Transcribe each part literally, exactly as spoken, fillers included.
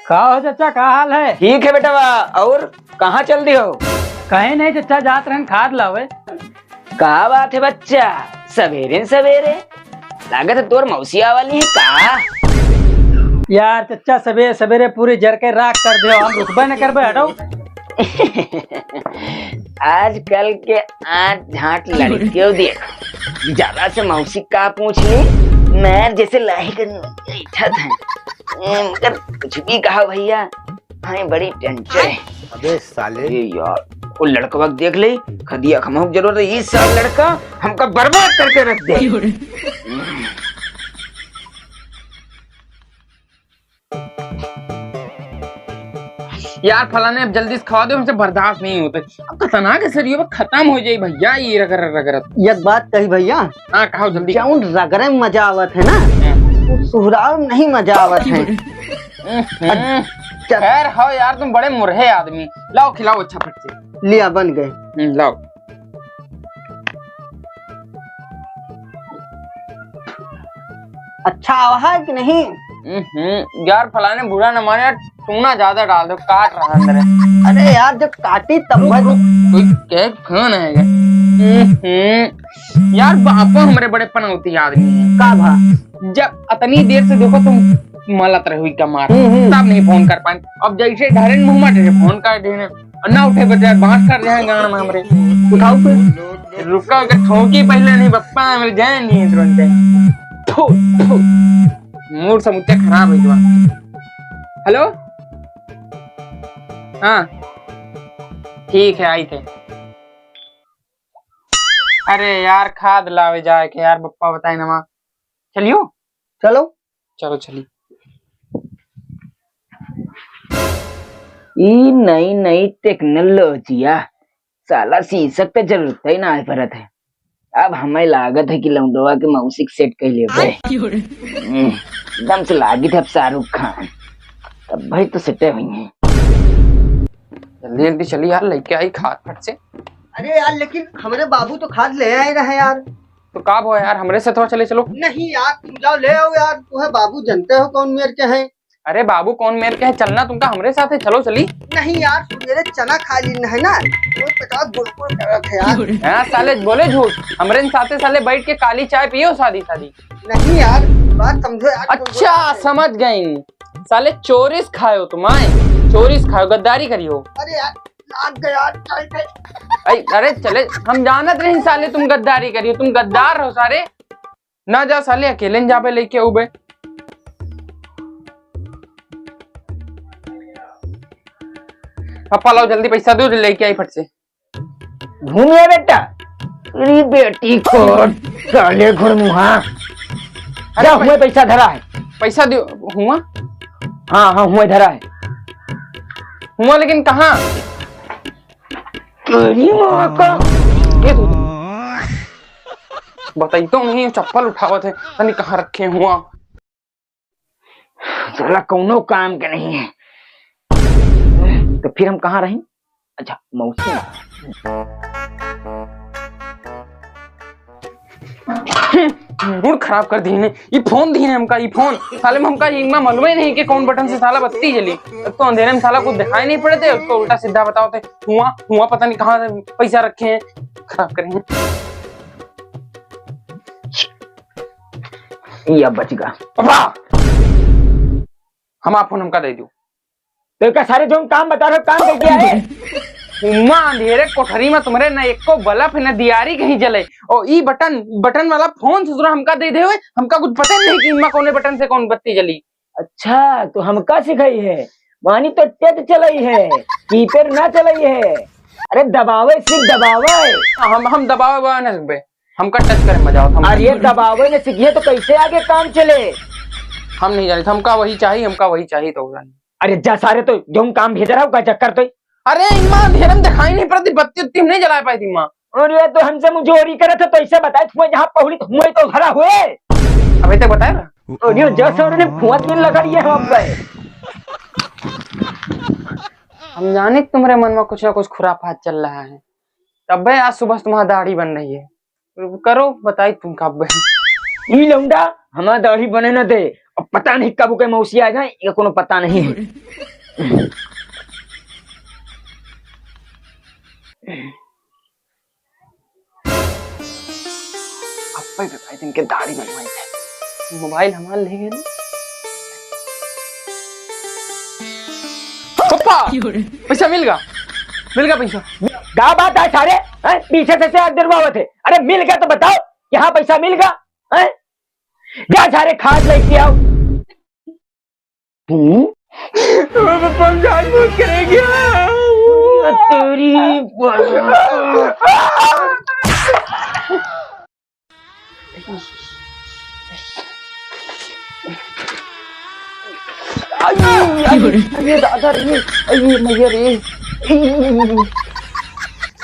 का हो चचा, का हाल है? ठीक है बेटवा, और कहाँ चल दियो? कहीं नहीं चचा, जात रहन खाद लावे। का बात है बच्चा, सवेरे न सवेरे? लागत है तोर मौसी आवाली है का? यार चचा, सवेरे सवेरे पूरी जर के राख कर दियो, हम रुकबे न करबे, हटो। आजकल के आंट झांट लड़कियों देख, जरा से मौसी का पूछ ली, मैं जैसे लाही कर बैठा था। ए, मगर कुछ भी कहा भैया, हाँ, बड़ी टेंशन है। अबे साले। ए यार, वो लड़कवा के देख ले, खदिया खमहू के जरूरत है, ये सब लड़का हमका बर्बाद करके रख दे। यार फलाने, अब जल्दी से खवा दो, हमसे बर्दाश्त नहीं होते। अब खतरनाक है सर, ये खत्म हो जाए भैया, ये रगड़ रगड़। एक बात कही भैया, हाँ, कहो जल्दी। जौन रगड़े में मजा आवत है ना, हाँ। वो सुहराव में नहीं मजा आवत है। हम्म। खैर, हो यार, तुम बड़े मुरहे आदमी। लाओ, खिलाओ अच्छा फट से। लिया, बन गए। हम्म, लाओ। अच्छा आवा है कि नहीं? हम्म, यार, फलाने बुरा न माने यार, चूना ज्यादा डाल दो, काट रहा अंदर है। अरे यार, जब काटी तब रुक, वह रुक, कोई कहे फोन आएगा। हम्म, यार, बापो हमरे बड़े पनौती आदमी है। का भा? जब अतनी देर से देखो तुम मलत रहो इका मार, हम्म, हम्म। तब नहीं फोन कर पाए। अब जैसे घरे मुंह मार फोन कर देने, और ना उठे बजाय बात कर रहे हैं गान में हमरे। उठाओ फिर। रुका, अगर ठोंकी पहले नहीं बप्पा, हमरे जाए नहीं है तुरंत। थू, थू। मूड समूचा खराब है तुम्हारा। हेलो, हाँ, ठीक है, आई थे। अरे यार, खाद लावे जाए के यार, बप्पा बताए नमा। चलियो, चलो। चलो चली। ई नई नई टेक्नोलॉजिया, साला शीशक के जरूरत ही ना पड़त है। अब हमें लागत है कि लौंडवा के मौसी के सेट कर लेबे। हम्म, एकदम से लागित है अब शाहरुख खान, तब भाई तो सेटे हुई हैं। जल्दी जल्दी चली यार, लेके आई खाद फट से। अरे यार, लेकिन हमारे बाबू तो खाद ले आए रहे यार। तो का भो यार, हमरे से थोड़ा चले चलो। नहीं यार, तुम जाओ ले आओ यार, तुम्हें बाबू जानते हो कौन मेर के हैं। अरे बाबू कौन मेर के है, चलना तुमका हमरे साथ है, चलो चली। नहीं यार, मेरे चना खा ली है ना, वो पेटवा गुड़गुड़ करत है यार। हाँ साले बोले झूठ, हमरे साथे साले बैठ के काली चाय पियो सादी सादी। नहीं यार, बात समझो यार, अच्छा, समझ गई, साले चोरिस खायो तुम, आए चोरिस खायो, गद्दारी करियो। अरे यार, लाग गया, चल, चल। अरे, अरे चले, हम जानत रही साले तुम गद्दारी करियो, तुम गद्दार हो सारे। ना जा साले, अकेले न जाबे लेके आउबे। पापा लाओ जल्दी पैसा दो, लेके आई फट से। घूमिए बेटा। अरे बेटी को साले घुड़मुहा। अरे जा, भाई। हुए पैसा धरा है। पैसा दियो, हुआ? हाँ, हाँ, हुए धरा है। हुआ लेकिन कहाँ? तेरी माँ का। ये तो बताई तो नहीं, चप्पल उठावत है, तनी कहाँ रखे हुआ। साला कौनो काम के नहीं है। तो फिर हम कहाँ रही? अच्छा, मौसी। मूड खराब कर दीने। ई फोन दीने हमका, ई फोन। साले में हमका इमा मालूम ही नहीं कि कौन बटन से साला बत्ती जली। तब तो अंधेरे में साला कुछ दिखाई नहीं पड़ते, उसको उल्टा सीधा बताओ थे। हुआ, हुआ पता नहीं कहाँ से पैसा रखे हैं, खराब करेंगे। या बच गया। पापा! हमार फोन हमका दे दो। तो का सारे जो काम बता रहे हो, काम करके आए? उम्मा अंधेरे कोठरी में तुम्हारे न एको बल्ब है, न दियारी कहीं जले। और ई बटन, बटन वाला फोन ससुरा हमका दे दे हुए, हमका कुछ पता ही नहीं कि इम्मा कौने बटन से कौन बत्ती जली। अच्छा, तो हमका सिखाई है, मानी तो टेट चलाई है, कीपैड ना चलाई है। अरे दबावे सीख, दबावे। हम, हम दबावे वाला ना सीखबे, हमका टच करे मजा आवत, हम अरे दबावे न सीखिए तो कैसे आगे काम चले? हम नहीं जाने, हमका वही चाहिए, हमका वही चाहिए तो जाने। अरे जा सारे, तो जो काम भेज रहा हूँ का चक्कर तो। अरे इम्मा अंधेरन दिखाई नहीं पड़ती, बत्ती उत्ती हम नहीं जला पाई थी माँ। अरे तो हमसे मुझोरी करे थे तो ऐसे बताए, तुम्हें जहाँ पहुड़ी तुम्हें तो घरा हुए। अबे तो बताया ना। अरे जा सारे ने फुआ दिन लगा दिए हम पे। हम जाने कि तुम्हारे मन में कुछ ना कुछ खुराफात चल रहा है, तब आज सुबह से तुम्हारा दाढ़ी बन रही है। करो, बताई तुम कब। ई लौंडा हमार दाढ़ी बने न दे, अब पता नहीं कब के मौसी आ जाए, ये कोनो पता नहीं है। अब पे बताई दिन के दाढ़ी बनवाई है। मोबाइल हमार ले गए ना। पप्पा, पैसा मिल गा? मिल गा पैसा? का बात है सारे? हैं? पीछे से, से आग डरवावत है। अरे मिल गया तो बताओ, यहाँ पैसा मिल गया? हैं? जा सारे खाद लेके आओ। हम्म? पप्पा, हम जान बूझ करेंगे। तेरी अरे, अरे, अरे दादा रे, अरे मैया रे,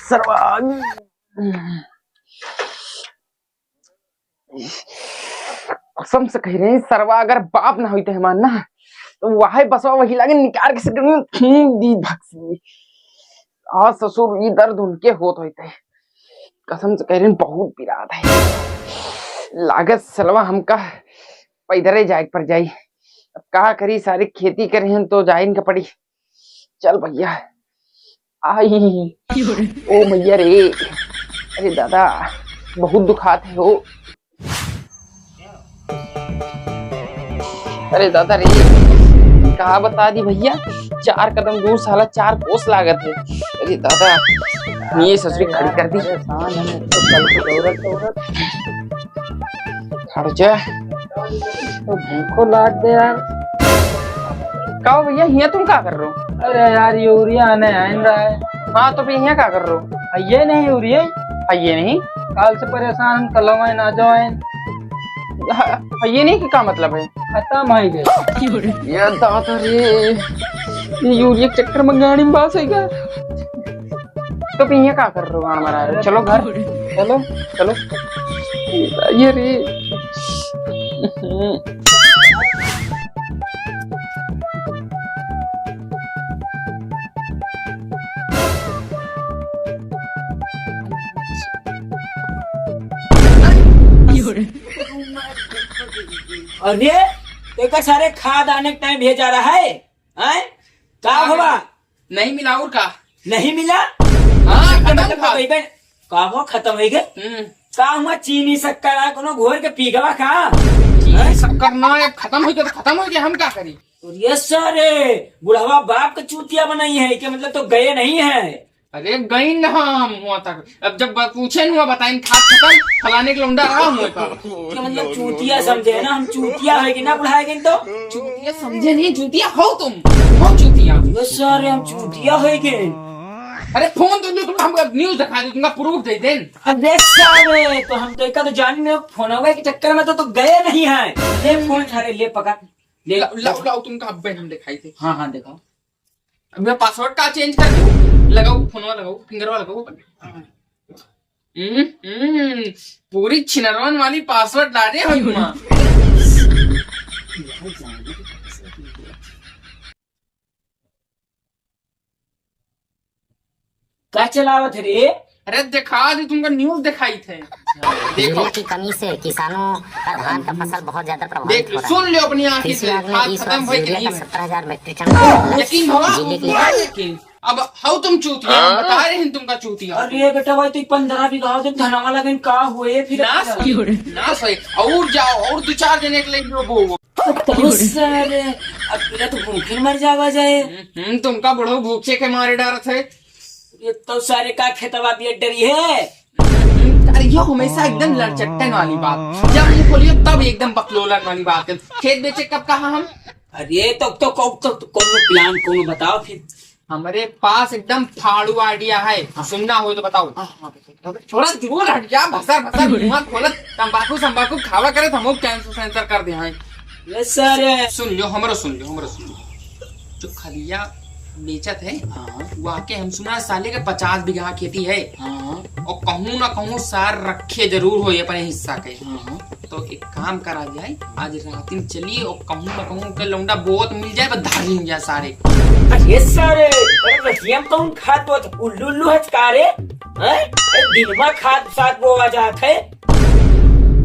सरवा। कसम से कह रहे हैं, सरवा अगर बाप ना होते हमार ना, तो वही बसवा वही लागे निकाल के सिर में फूंक दी भक्सी। आज ससुर ये दर्द उनके होत होते। कसम से कह रहे हैं, बहुत पिरात है। लागत सलवा हमका पैदरे जाए के पड़ जाई। अब का करी, सारी खेती करे हैं तो जाइन के पड़ी। चल भैया। आई, ओ मैया रे, अरे दादा, बहुत दुखात है हो। अरे दादा रे, कहा बता दी भैया, चार कदम दूर साला चार कोस लागत है। अरे दादा, ये ससुरी खड़ी कर दी। परेशान है, तो कल से दौड़त दौड़त। खर्चा। तो भूखो लाग दे यार। का हो भैया, हियां तुम का कर रहे हो? अरे यार, यूरिया आने आइन रहा है। हाँ, तो फिर हियां का कर रहे हो? है ये नहीं यूरिया। है ये नहीं? काल से परेशान, कल आइन, आज आइन। ह-, है ये नहीं कि का मतलब है? खत्म हो गए। ये दादा रे, ये यूरिया के चक्कर में गाड़ी में बास है क्या? तो फिर ये का कर रहे हो, गान मरा रहे हो? चलो घर, चलो, चलो। ये रे। अरे, तेका सारे खाद आने के टाइम भेजा रहा है, हैं? का का भवा? नहीं मिला और का? नहीं मिला? हाँ, का खत्म मतलब था। कहीं पे, का हो, खत्म हो गए? हम्म। का हुआ, चीनी शक्कर आ, कोनो घोर के पी गवा का? चीनी शक्कर ना, ये खत्म हो गया तो खत्म हो गया, हम का करी? और ये सारे बुढ़वा बाप का चूतिया बनाई है, कि मतलब तो गए नहीं है। अरे गई ना हम हुआ तक, अब जब ब-, पूछे न हुआ बताइन खाद खत्म, फलाने के लौंडा रहा हुआ था। क्या मतलब चूतिया समझे ना, हम चूतिया है कि ना बुढ़ाए गए तो? चूतिया समझे नहीं, चूतिया हो तुम, हो चूतिया। ये सारे हम चूतिया है के? अरे फोन तो जो तुम हमको न्यूज़ दिखा दे, तुमका प्रूफ दे देन। अरे सारे तो हम तो एका तो जान नहीं, फोन के चक्कर में तो, तो गए नहीं है। ले फोन उठा रे, ले पकड़, ले। लाओ, लाओ, लाओ, तुमका अब्बे हम दिखाई थे। हाँ, हाँ, दिखाओ। अब मैं पासवर्ड का चेंज कर दूं? लगाओ, फोनवा लगाओ, फिंगरवा लगाओ। हम्म, हम्म, पूरी छिनरवन वाली पासवर्ड डाले हो तुम। का चलावत है रे? अरे दिखा दी, तुमका न्यूज़ दिखाई थे। देखो। यूरिया की कमी से किसानों का धान का फसल बहुत ज्यादा प्रभावित देख लो, हो रहा है। सुन लो अपनी आँखी से, कृषि विभाग ने खाद इस खत्म वर्ष होई कि यूरिया का नहीं होई? सत्रह हजार मीट्रिक टन यकीन भवा, जिले के यकीन। अब हाउ तुम चूतिया, हम बता रहे हैं तुमका चूतिया। अरे बेटा भाई, तो पंद्रह बीघा हो, तुम धनवा लगन का हुए फिर? नाश होई, नाश होई। और जाओ, और दो चार जने के लिए बोओ। तो सारे, अब पूरा तो भूखे मर जावा जाए। हम्म, तुमका बुढ़ऊ भूखे के मारे डरत है। ये तो सारे का खेतवा बिया डरी है। अरे यो हमेशा एकदम लड़चट्टन वाली बात, जब मुँह खोलियो तब एकदम बकलोलन वाली बात है। खेत बेचे कब कहा हम? अरे तो, तो, को-, तो, तो कोनो प्लान कोनो बताओ फिर। हमरे पास एकदम फाड़ू आइडिया है, सुनना हो तो बताओ। हाँ, हाँ, बताओ। थोड़ा दूर हट जा, भसर भसर मुंह खोलत, तंबाकू संबाकू खावा करे तो हमको कैंसर सैंसर कर दे हैं। ये सारे। सुन लो, हमरो सुन लो, हमरो सुन लो। जो खलिया बेचत है, हाँ। वहाँ के हम सुना साले के पचास बीघा खेती है। हाँ। और कहूँ ना कहूँ सार रखे जरूर हो ये अपने हिस्सा के। हाँ। तो एक काम करा जाए, आज रात में चलिए और कहूँ ना कहूँ के लौंडा बहुत मिल जाए, बस धर लीन जाए सारे। अरे सारे, अरे रतिया में कौन खात होत? उल्लू उल्लू हच का रे? हैं? अरे दिन में खात सात बोआ जात है।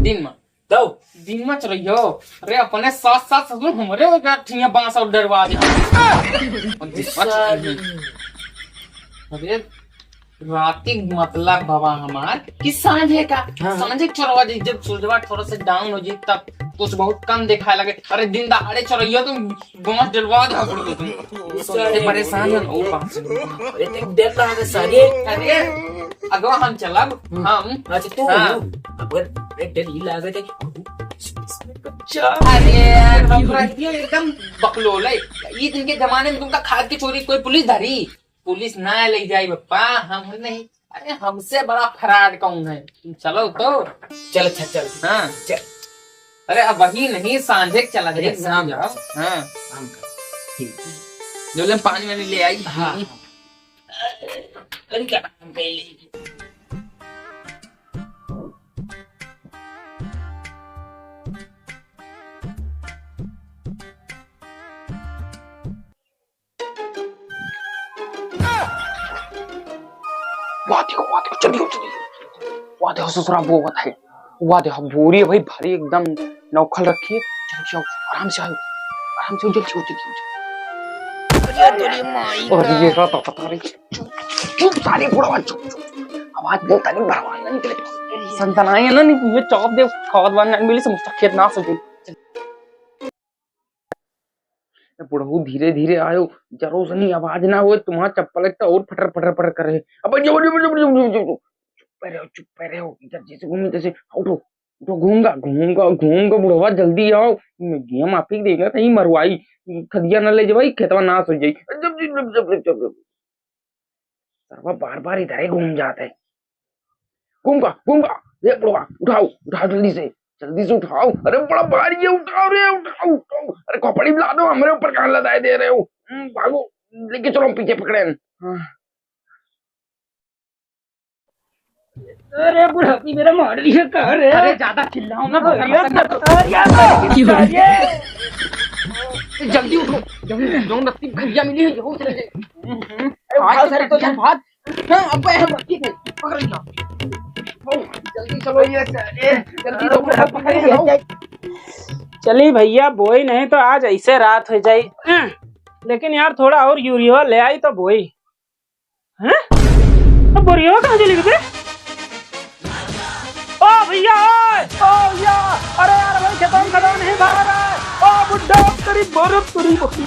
दिन में? दो। दिन में चोरइयो। अरे, अपने सास, सास ससुर हमरे हो गया, ठिया बांस और डरवा दे। अरे, राती मतलब बाबा हमार कि सांझे का, हाँ। सांझे चोरवा जी, जब सूरजवा थोड़ा सा down हो जी, तब कुछ बहुत कम दिखाए लगे। अरे, दिन दहाड़े चोरइयो, तुम बांस डलवा दे, पकड़ लो तुम। गुस्सा अरे, है। परेशान है, ओ बांस। अरे, देख, डर लगा सारे। अरे, अगवा हम चलब, हम्म। हम। अच्छा, तू? हाँ। अब एक डर ये लगा था कि अच्छा। अरे, हम रहती है एकदम बकलोल है। ई दिन के जमाने में तुमका खाद के चोरी कोई पुलिस धरी? पुलिस ना ले जाई बप्पा, हम नहीं। अरे, हमसे बड़ा fraud कौन है? तुम चलो तो। चल, अच्छा, चल। हाँ। चल। अरे, अब वही नहीं, सांझे के चला अरे, जाए, शाम शाम जाओ। हाँ। शाम का। ठीक। जो ले पानी वानी ले आई। हाँ। अरे, क्या काम कर ली? वाह देखो, वाह देखो, जल्दी हो, जल्दी हो। वाह देखो, ससुरा वो बताए। वाह देखो, बोरी है भाई, भारी एकदम नौखल रखी है। चलो, चलो, आराम से आओ, आराम से आओ, जल्दी हो, जल्दी हो, जल्दी। अरे, तेरी माई और का। ये रहा तो पता नहीं। चुप, चुप, चुप, सारी बुढ़वा, चुप, चुप। आवाज बोलता नहीं, भरवा नहीं निकले। संतनाए ना, नहीं, ये चौप दे, खावत बान नहीं मिली, समोसा खेत ना सके। ए बुढ़ऊ, धीरे धीरे आयो, जरो सनी आवाज ना होए, तुम्हारा चप्पल एक तो और फटर फटर फटर करे। अब जो, जो, जो, जो, जो, जो, चुप पे रहो, चुप पे रहो, इधर जैसे घूमे तैसे, उठो, उठो, घूमगा, घूमगा, घूमगा, बुढ़वा, जल्दी आओ, मैं गेम आप ही देगा, कहीं मरवाई, खदिया ना ले जावाई, खेतवा नाश हो जाई। जब, जब, जब, जब, जब, जब, सरवा बार बार इधर ही घूम जाते हैं। घूमगा, घूमगा, ये बुढ़वा, उठाओ, उठाओ जल्दी से, जल्दी से उठाओ। अरे बड़ा भारी है, उठाओ रे, उठाओ, उठाओ। अरे खोपड़ी ला दो, हमरे ऊपर कहाँ लदाए दे रहे हो? हम्म, भागो, लेके चलो, हम पीछे पकड़े हैं। हाँ। अरे बुढ़ापी मेरा मार लिया का रे? अरे ज्यादा चिल्लाओ ना, अरे भैया, अरे, अरे, अरे, जल्दी उठो, जल्दी, जौन रत्ती खैया मिली है, यहू चले जाए। अरे उठाओ सारे तो जल्द भाग। हाँ, अब हम रत्ती थे, पकड़ लिया। ओ, जल्दी चलो ये, अरे, जल्दी तो पकड़ लिया। चली भैया, बोई नहीं तो आज ऐसे रात हो जाई। लेकिन यार, थोड़ा और यूरिया ले आई तो बोई। हैं? अब बोरिया कहाँ चली गई बे? ओ भैया, ओए, ओ भैया, अरे यार भाई, खेतों में खदान नहीं भरा रहा है। ओ बुड्ढा, तेरी बरफ, तेरी बकरी।